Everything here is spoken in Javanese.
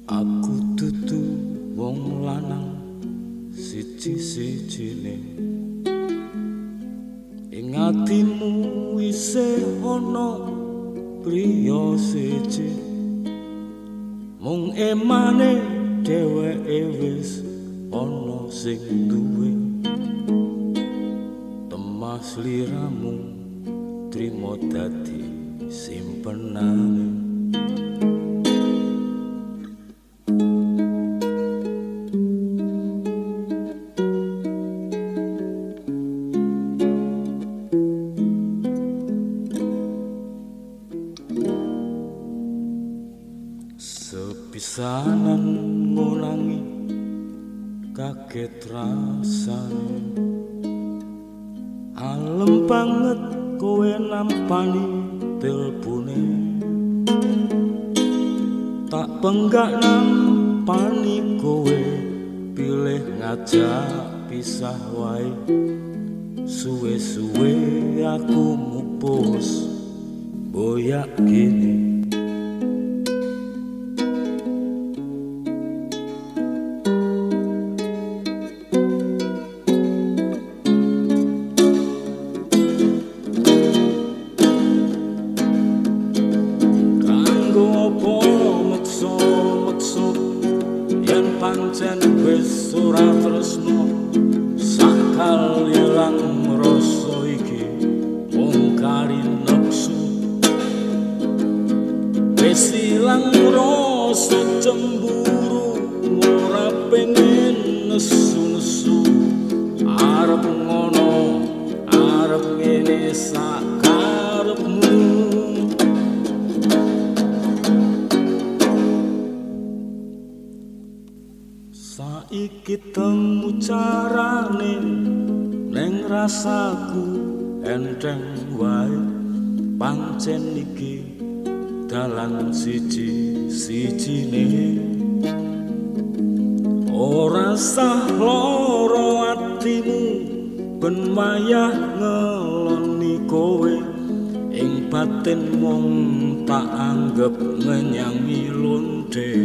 Aku dudu wong lanang siji-sijine, ing atimu isih ana priya siji, mung emane dheweke wis ana sing duwe. Temas liramu trimo dadi simpenane. Sepisanan ngulangi kaget rasane, alem banget kowe nampani telpone, tak penggak nampani kowe pilih ngajak pisah wae. Suwe-suwe aku mupus boyak gini. Yen pancen wis ora tresno, sakal ilang rasa iki mung kari nepsu. Wis ilang rasa cemburu, ora pengen nesu-nesu, arep ngono arep ngene sakarepmu. Saiki temu carane neng rasaku enteng wae, pancen iki dalan siji-sijine. Ora sah lara atimu ben wayah ngeloni kowe, ing batin mung tak anggep ngenyangi lonte.